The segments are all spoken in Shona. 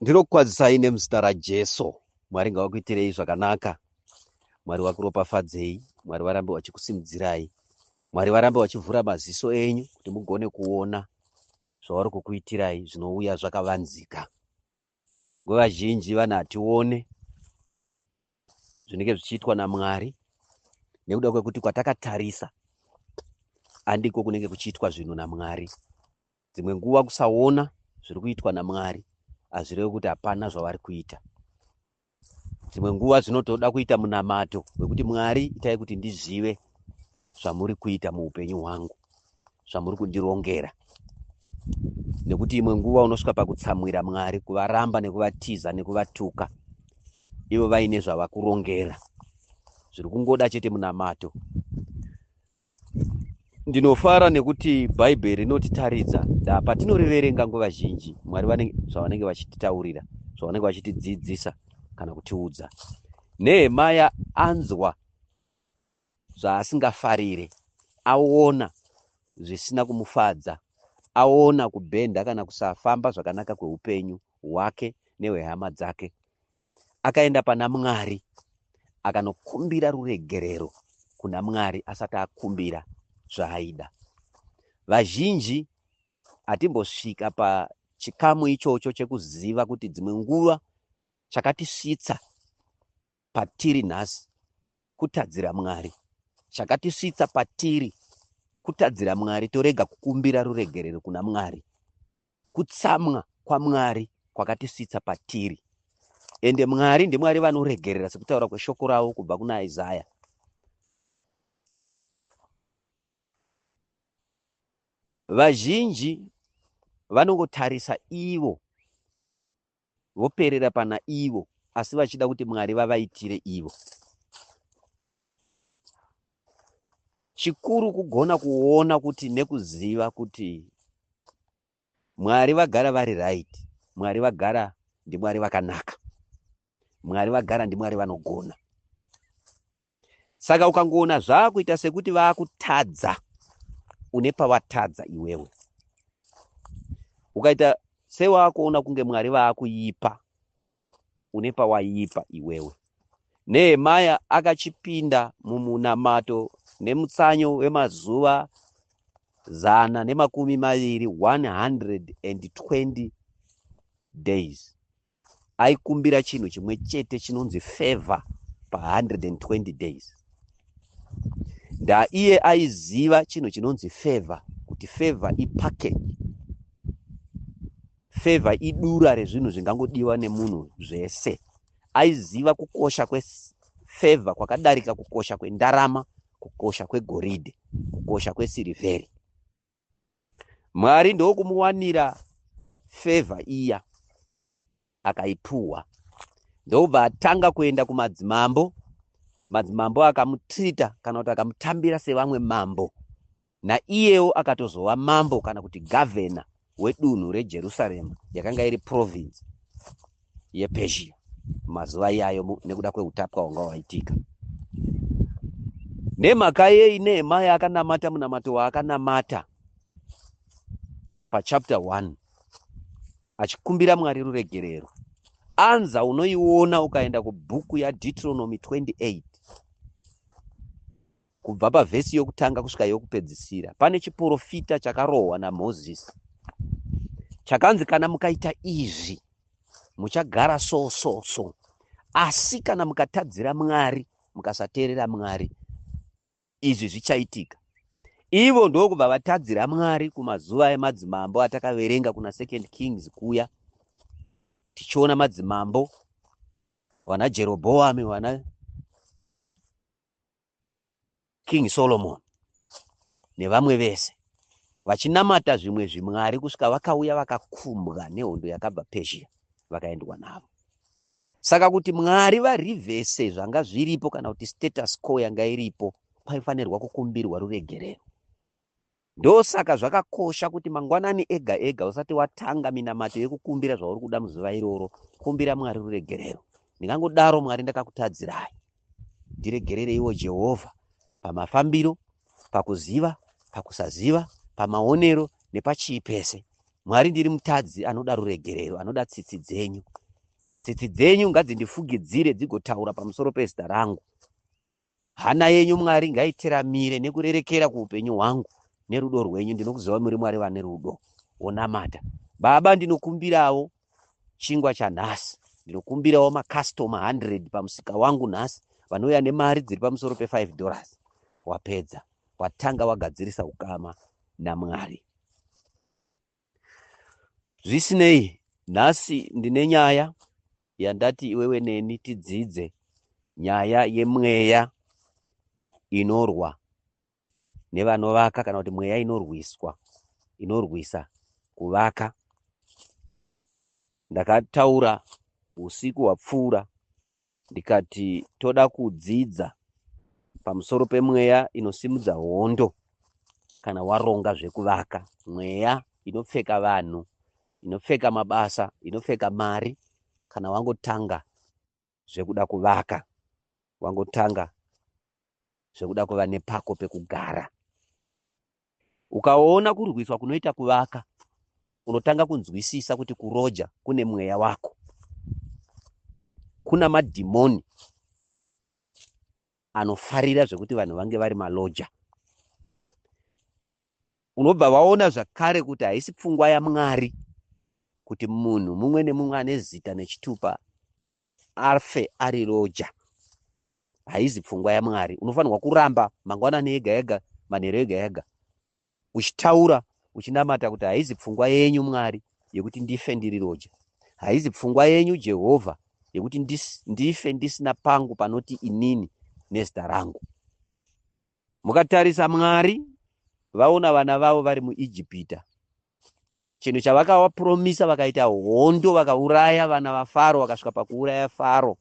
Ndinokukwazisai nemuzita raJesu. Mwari ngavakuitirei zvakanaka. Mwari vakuropafadzei. Mwari varambe vachikusimudzirai. Mwari varambe vachivhura maziso enyu kuti mugone kuona zvavari kukuitirai zvinouya zvakavanzika. Nguva zhinji vanhu hatione zvinenge zvichiitwa naMwari nekuda kwekuti kwatakatarisa andiko kunenge kuchiitwa zvinhu naMwari. Dzimwe nguva kusaona zviri kuitwa naMwari hazvirevi kuti hapana zvavari kuita. Dzimwe nguva zvinotoda kuita munamato wekuti Mwari itai kuti ndizive zvamuri kuita muupenyu hwangu, zvamuri kundirongera. Nekuti imwe nguva unosvika pakutsamwira Mwari, kuvaramba nekuvatiza nekuvatuka ivo vaine zvavakurongera. Zviri kungoda chete munamato. Ndinofara nekuti Bhaibheri rinotitaridza patinoriverenga nguva zhinji Mwari vane zvavanenge vachititaurira, zvavanenge vachitidzidzisa kana kutiudza. Nehemaya anzwa zvaasingafarire, aona zvisina kumufadza, aona kubhenda kana kusafamba zvakanaka kweupenyu hwake nehwehama dzake. Akaenda pana Mwari akanokumbira ruregerero kuna Mwari asati akumbira zvaaida. Vazhinji hatimbosvika pachikamu ichocho chekuziva kuti dzimwe nguva chakatisvitsa patiri nhasi kutadzira Mwari. Chakatisvitsa patiri kutadzira Mwari torega kukumbira ruregerero kuna Mwari. Kutsamwa kwaMwari kwakatisvitsa patiri. Ende Mwari ndiMwari vanoregerera sekutaura kweshoko ravo kubva kuna Isaya. Vazhinji vanongotarisa ivo voperera pana ivo asi vachida kuti Mwari vavaitire ivo. Chikuru kugona kuona kuti nekuziva kuti Mwari vagara vari right. Mwari vagara ndiMwari vakanaka. Mwari vagara ndiMwari vanogona. Saka ukangoona zvakuita sekuti vakutadza, une pawatadza iwewe. Ukaita sewakuona kunge Mwari vakuipa, une pawaipa iwewe. Nehemaya akachipinda mumunamato nemutsanyo wemazuva 120, 120 days. Aikumbira chinhu chimwe chete chinonzi favor pa 120 days. Nda iye aiziva chinhu chinonzi favor, kuti favor ipackage. Favor idura rezvinhu zvingangodiwa nemunhu zvese. Aiziva kukosha kwefavor kwakadarika kukosha kwendarama, kukosha kwegoridhe, kukosha kwesirivheri. Mwari ndokumuwanira favor iya akaipuhwa, ndokubva atanga kuenda kumadzimambo. Madzimambo akamutrita kana kuti akamutambira sevamwe mambo, naiyewo akatozova mambo kana kuti gavhena wedunhu reJerusarema yakanga iri province yePersia mazuva iyayo nekuda kweutapwa hwanga hwaitika. Nemhaka yei Nehemaya akanamata munamato waakanamata pachapter 1 achikumbira Mwari ruregerero? Anza unoiona ukaenda kubhuku yaDeuteronomy 28 kubva pavhesi yokutanga kusvika yokupedzisira. Pane chiporofita chakarohwa naMozisi chakanzi, kana mukaita izvi muchagara so so so, asi kana mukatadzira Mwari, mukasateerera Mwari, izvi zvichaitika. Ivo ndokubva vatadzira Mwari kumazuva emadzimambo atakaverenga kuna Second Kings kuya, tichiona madzimambo vana Jeroboami, vana King Solomon nevamwe vese vachinamata zvimwe zvimwari kusvika vakauya vakakumbwa nehondo yakabva Persia vakaendwa navo. Saka kuti Mwari varivhese zvanga zviripo kana kuti status quo yanga iripo, kwaifanirwa kukumbirwa ruregerero. Ndosaka zvakakosha kuti mangwanani ega ega usati watanga minamato yekukumbira zvauri kuda muzuva iroro, kumbira Mwari ruregerero. Ndingangodaro Mwari ndakakutadzirai. Ndiregerereiwo Jehovha pamafambiro, pakuziva, pakusaziva, pamaonero nepachii pese. Mwari ndiri mutadzi anoda ruregerero, anoda tsitsi dzenyu. Tsitsi dzenyu ngadziNdifugidzire dzigotaura pamusoro pezita rangu. Hana yenyu Mwari ngaiteramire nekurerekera kuupenyu hwangu nerudo rwenyu. Ndinokuziva muri Mwari vane rudo. Wonamata. Baba ndinokumbirawo chingwa chanhasi. Ndinokumbirawo makastoma 100 pamusika wangu nhasi vanouya nemari dziri pamusoro pe5 dollars. Wapedza. Watanga wagadzirisa ukama naMwari. Zvisinei, nhasi ndine nyaya yandati iwewe neni tidzidze nyaya yemweya inorwa nevanovaka kana kuti mweya inorwiswa inorwisa kuvaka. Ndakataura usiku hwapfuura ndikati toda kudzidza pamusoro pemweya inosimudza hondo kana waronga zvekuvaka. Mweya inopfeka vanhu, inopfeka mabasa, inopfeka mari kana wangotanga zvekuda kuvaka, wangotanga zvekuda kuva nepako pekugara. Ukaona kurwiswa kunoita kuvaka, unotanga kunzwisisa kuti kuroja kune mweya wako. Kuna madhimoni anofarira zvekuti vanhu vange vari maloja. Unobva waona zvakare kuti haisi pfungwa yaMwari kuti munhu mumwe nemumwe ane zita nechitupa afe ari roja. Haizi pfungwa yaMwari. Unofanirwa kuramba mangwanani ega ega, manheru ega ega uchitaura uchinamata kuti haizi pfungwa yenyu Mwari yekuti ndife ndiri roja. Haizi pfungwa yenyu Jehovha yekuti ndife ndisina pangu panoti inini nezita rangu. Mukatarisa Mwari vaona vana vavo vari muIjipita, chinhu chavakavapromisa, vakaita hondo vakauraya vana vaFaro, vakasvika pakuuraya Faro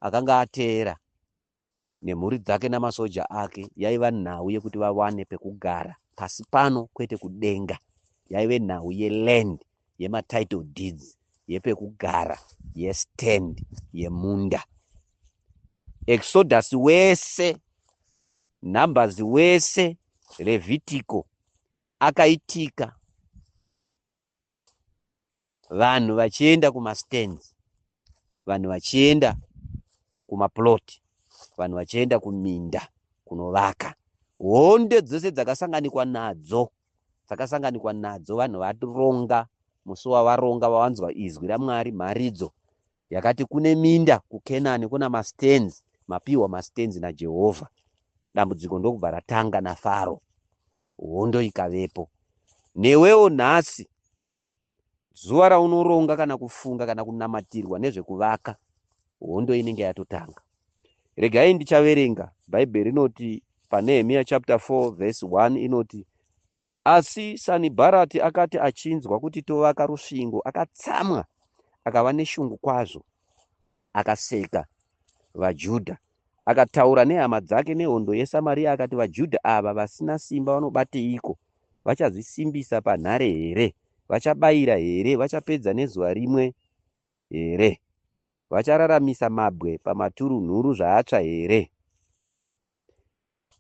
akanga ateera nemhuri dzake namasoja ake. Yaiva nhau yekuti vawane pekugara pasi pano kwete kudenga. Yaive nhau yeland, yematitle deeds, yepekugara, yestand, yemunda. Exodus wese, Numbers wese, Levitico akaitika vanhu vachienda kumastands, vanhu vachienda kumaplot, vanhu vachienda kuminda kunovaka. Hondo dzose dzakasanganikwa nadzo, dzakasanganikwa nadzo vanhu varonga musi wavaronga vawanzwa izwi raMwari, mharidzo yakati kune minda kuKenani, kuna mastands, mapiwa mastands naJehovha. Dambudziko ndokubva ratanga naFaro, hondo ikavepo. Newewo nhasi zuva raunoronga kana kufunga kana kunamatirwa nezvekuvaka, hondo inenge yatotanga. Regai ndichaverenga. Bhaibheri rinoti paNehemiya chapter 4 verse 1 inoti, Asi Sanibharati akati achinzwa kuti tovaka rusvingo, akatsamwa, akava neshungu kwazvo, akaseka vaJudha. Akataura nehama dzake nehondo yeSamaria akati, VaJudha ava vasina simba vanobateiko? Vachazvisimbisa panhare here? Vachabayira here? Vachapedza nezuva rimwe here? Vachararamisa mabwe pamaturunhuru zvaatsva here?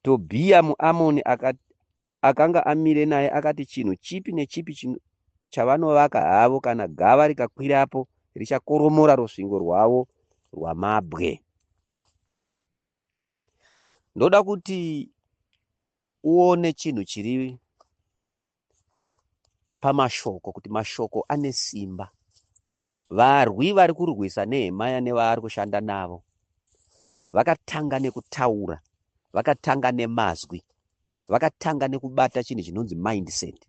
Tobhiya muAmoni akanga amire naye akati, Chinhu chipi nechipi chavanovaka havo, kana gava rikakwirapo, richakoromora rusvingo rwavo rwamabwe. Ndoda kuti uone chinhu chiri pamashoko, kuti mashoko ane simba. Varwi vari kurwisa Nehemia nevaari kushanda navo vakatanga nekutaura, vakatanga nemazwi, vakatanga nekubata chinhu chinonzi mindset.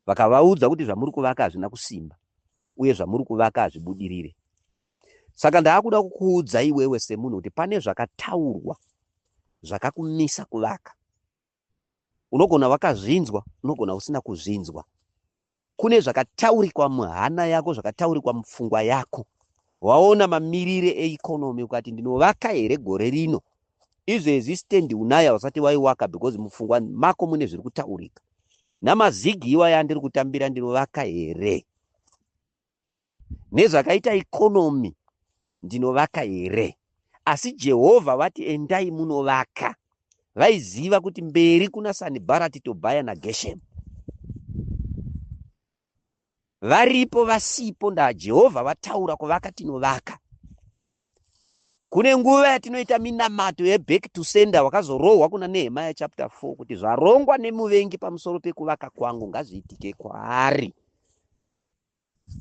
Vakavaudza kuti zvamuri kuvaka hazvina kusimba uye zvamuri kuvaka hazvibudirire. Saka ndaakuda kukuudza iwewe semunhu kuti pane zvakataurwa zvakakumisa kuvaka. Unogona wakazvinzwa, unogona usina kuzvinzwa. Kune zvakataurikwa muhana yako, zvakataurikwa mupfungwa yako. Waona mamirire eikonomi ukati ndinovaka here gore rino? Izvezvi stand unayo hausati waiwaka because mupfungwa mako mune zviri kutaurika. Namazigi iwaya andiri kutambira ndinovaka here? Nezvakaita ikonomi ndinovaka here? Asi Jehovha vati endai munovaka. Vaiziva kuti mberi kuna Sanibharati, Tobhaya naGeshemu. Varipo vasipo ndaJehovha vataura kuvaka tinovaka. Kune nguva yatinoita minamato yeback to sender wakazorohwa kuna Nehemiah chapter 4 kuti zvarongwa nemuvengi pamusoro pekuvaka kwangu ngazviitike kwaari.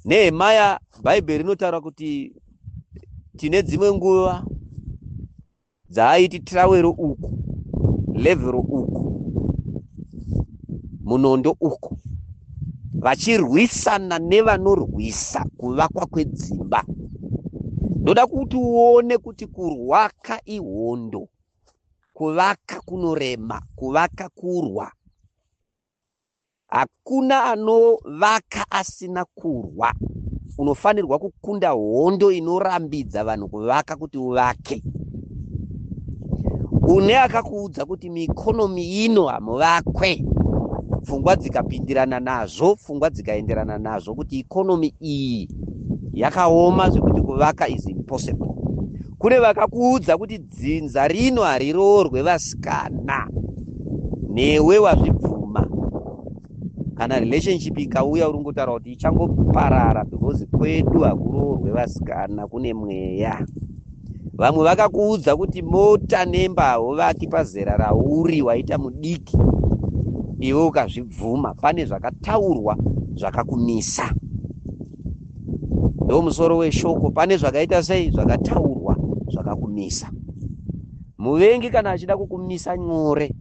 Nehemiah Bhaibheri rinotaura kuti tine dzimwe nguva dzaaiti tirawero uku levhero uku munondo uku vachirwisana nevanorwisa kuvakwa kwedzimba. Ndoda kuti uone kuti kurwaka ihondo, kuvaka kunorema, kuvaka kurwa. Hakuna anovaka asina kurwa. Unofanirwa kukunda hondo inorambidza vanhu kuvaka kuti uvake. Une akakuudza kuti miikonomi ino hamuvakwe. Pfungwa dzikapindirana nazvo, pfungwa dzikaenderana nazvo kuti ikonomi iyi yakaoma zvekuti kuvaka is impossible. Kune vakakuudza kuti dzinza rino hariroorwe vasikana newe wazvibvuma kana relationship ikauya uri kungotaura kuti ichangoparara because kwedu hakuroorwe vasikana kune mweya vamwe vakakuudza kuti mota nemba hauvaki pazera rauri waita mudiki iwe ukazvibvuma pane zvakataurwa zvakakumisa ndomusoro weshoko pane zvakaita sei zvakataurwa zvakakumisa muvengi kana achida kukumisa nyore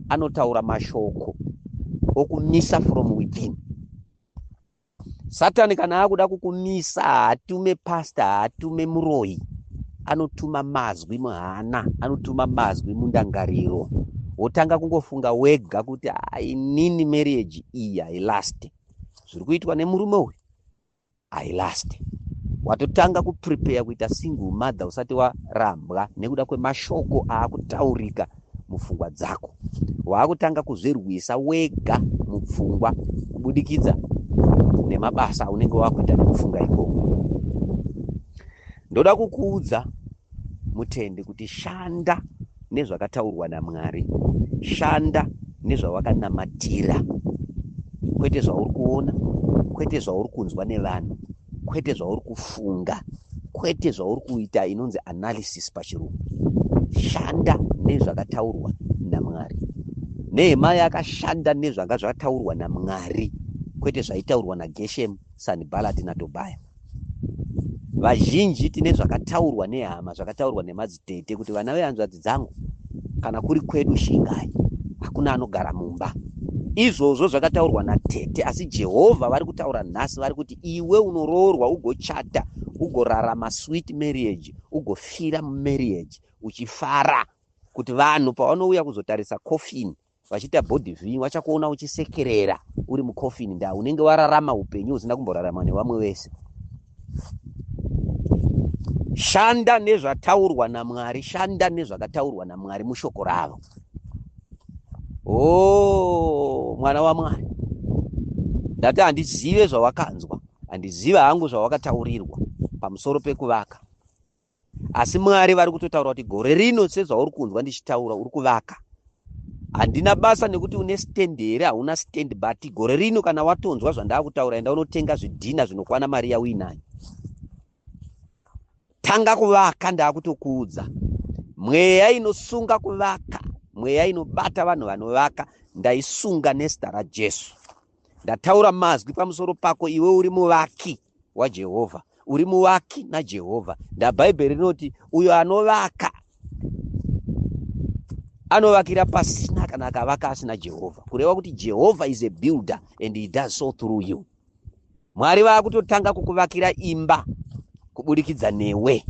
anotaura mashoko okumisa from within Satani kana akuda kukumisa haatume pastor haatume muroyi anotuma mazwi muhana anotuma mazwi mundangariro wotanga kungofunga wega kuti inini marriage iyi hailasti zviri kuitwa nemurume uyu hailasti watotanga kuprepare kuita single mother usati warambwa nekuda kwemashoko aakutaurika mupfungwa dzako waakutanga kuzvirwisa wega mupfungwa kubudikidza nemabasa aunenge wakuita nekufunga ikoko ndoda kukuudza mutendi kuti shanda nezvakataurwa naMwari. Shanda nezvawakanamatira, kwete zvauri kuona, kwete zvauri kunzwa nevanhu, kwete zvauri kufunga, kwete zvauri kuita inonzi analysis pachirungu. Shanda nezvakataurwa naMwari. Nehemaya akashanda nezvanga zvataurwa naMwari, kwete zvaitaurwa naGeshemu, Sanibhalati naTobhaya. Vazhinji tine zvakataurwa nehama, zvakataurwa nemadzitete kuti vana vehanzvadzi dzangu kana kuri kwedu shingai, hakuna anogara mumba. Izvozvo zvakataurwa natete, asi Jehovha vari kutaura nhasi, vari kuti iwe unoroorwa ugochata, ugorarama sweet marriage, ugofira mumarriage uchifara, kuti vanhu pavanouya kuzotarisa coffin vachiita body viewing vachakuona uchisekerera uri mucoffin ndaa unenge wararama upenyu husina kumborarama nevamwe vese. Shanda nezvataurwa naMwari, shanda nezvakataurwa naMwari mushoko ravo. Oh, mwana waMwari, ndati handizive zvawakanzwa, handizive hangu zvawakataurirwa pamusoro pekuvaka Asi Mwari vari kutotaura kuti gore rino sezvauri kunzwa ndichitaura uri kuvaka. Handina basa nekuti une stand here hauna stand but gore rino kana watonzwa zvandakutaura enda unotenga zvidhina zvinokwana mari yauinayo. Tanga kuvaka ndakutokuudza. Mweya inosunga kuvaka, mweya inobata vanhu vanovaka ndaisunga nezita raJesu. Ndataura mazwi pamusoro pako iwe uri muvaki. waJehovha. Uri muvaki naJehovha. Ndabhaibheri rinoti uyo anovaka anovakira pasina kana akavaka asina Jehovha. Kureva kuti Jehovha is a builder and he does so through you. Mwari vaakutotanga kukuvakira imba kubudikidza newe.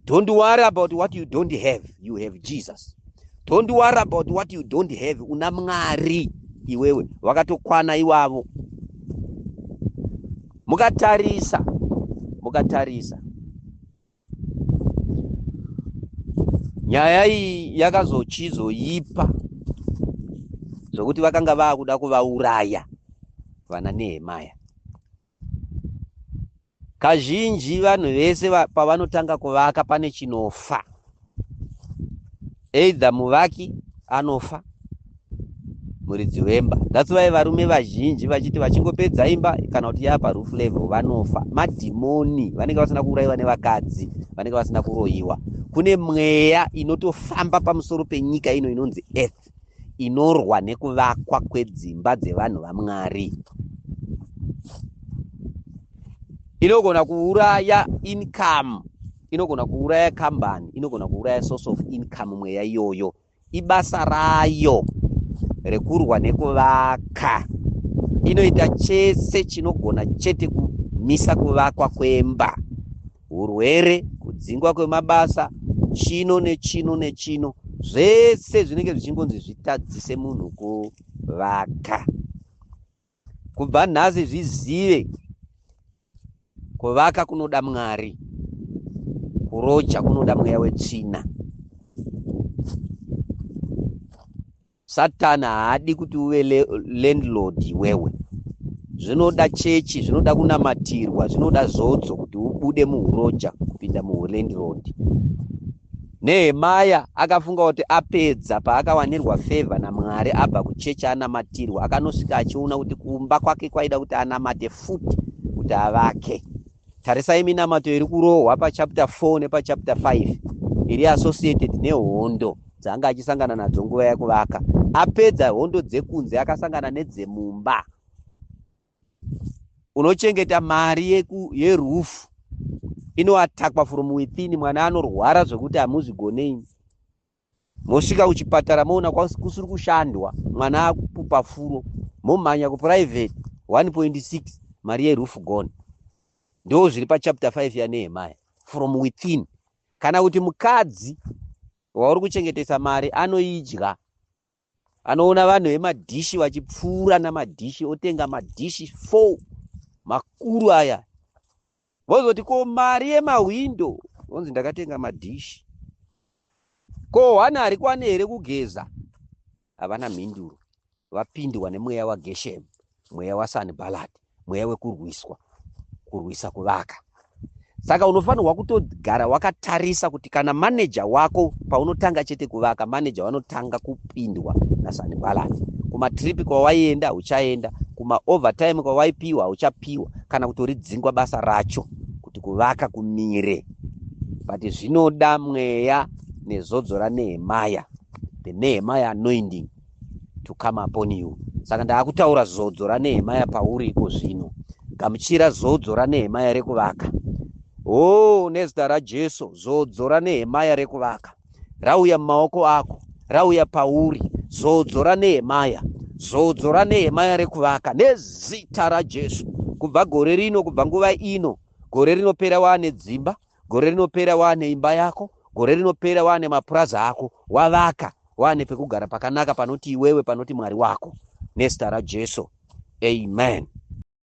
Don't worry about what you don't have. You have Jesus. Don't worry about what you don't have. Una Mwari iwewe wakatokwana iwavo. Mukatarisa, mukatarisa nyaya iyi yakazochizoipa zvokuti vakanga vakuda kuvauraya vana Nehemaya. Kazhinji vanhu vese pavanotanga kuvaka pane chinofa. Either muvaki anofa, muridzi wemba. That's why varume vazhinji vachiti vachingopedza imba kana kuti yapa roof level vanofa. Madhimoni, vanenge vasina kuurayiwa nevakadzi, vanenge vasina kuroyiwa. Kune mweya inotofamba pamusoro penyika ino inonzi earth, inorwa nekuvakwa kwedzimba dzevanhu vaMwari. Inogona kuuraya income, inogona kuuraya kambani, inogona kuuraya source of income. Mweya iyoyo ibasa rayo rekurwa nekuvaka. Inoita chese chinogona chete kumisa kuvakwa kwemba, urwere, kudzingwa kwemabasa, chino nechino nechino, zvese zvinenge zvichingonzi zvitadzise munhu kuvaka. Kubva nhasi zvizive, kuvaka kunoda Mwari, kuroja kunoda mweya wetsvina. Satani haadi kuti uve landlord iwewe. Zvinoda chechi, zvinoda kunamatirwa, zvinoda zodzo kuti ubude muhuroja kupinda muhulandlord. Nehemaya akafunga kuti apedza paakawanirwa favor naMwari, abva kuchechi anamatirwa, akanosvika achiona kuti kumba kwake kwaida kuti anamate futi kuti avake. Tarisai minamato iri kurohwa pachapter 4 nepachapter 5 iri associated nehondo dzaanga achisangana nadzo nguva yekuvaka. Apedza hondo dzekunze, akasangana nedzemumba. Unochengeta mari yerufu inoatakwa from within. Mwana anorwara zvekuti hamuzvigonei, mosvika kuchipatara moona kusiri kushandwa, mwana akupupa furo, momhanya kuprivate, 1.6 mari yeroof gone. Ndo zviri pachapter 5 yaNehemaya, from within. Kana kuti mukadzi wauri kuchengetesa mari anoidya, anoona vanhu vemadhishi vachipfuura namadhishi, otenga madhishi 4 makuru aya, vozoti, "Ko mari yemahwindo?" Onzi, "Ndakatenga madhishi." "Ko hwana harikwane here kugeza?" Havana mhinduro. Vapindwa nemweya waGeshem, mweya waSanballat, mweya wekurwiswa, kurwisa kuvaka. Saka unofanirwa kutogara wakatarisa kuti kana maneja wako, paunotanga chete kuvaka, maneja vanotanga kupindwa naSanballat. Kumatripi kwawaienda hauchaenda, kumaovertime kwawaipiwa hauchapiwa, kana kutoridzingwa basa racho kuti kuvaka kumire. But zvinoda mweya nezodzo raNehemaya, the Nehemaya anointing to come upon you. Saka ndaakutaura zodzo raNehemaya pauri iko zvino. Gamuchira zodzo raNehemaya rekuvaka. O oh, nezita raJesu, zodzo raNehemaya rekuvaka rauya mumaoko ako, rauya pauri. Zodzo raNehemaya, zodzo raNehemaya rekuvaka, nezita raJesu. Kubva gore rino, kubva nguva ino, gore rinopera waane dzimba, gore rinopera waane imba yako, gore rinopera waane mapurazi ako, wavaka, waane pekugara pakanaka, panoti iwewe, panoti Mwari wako, nezita raJesu, amen.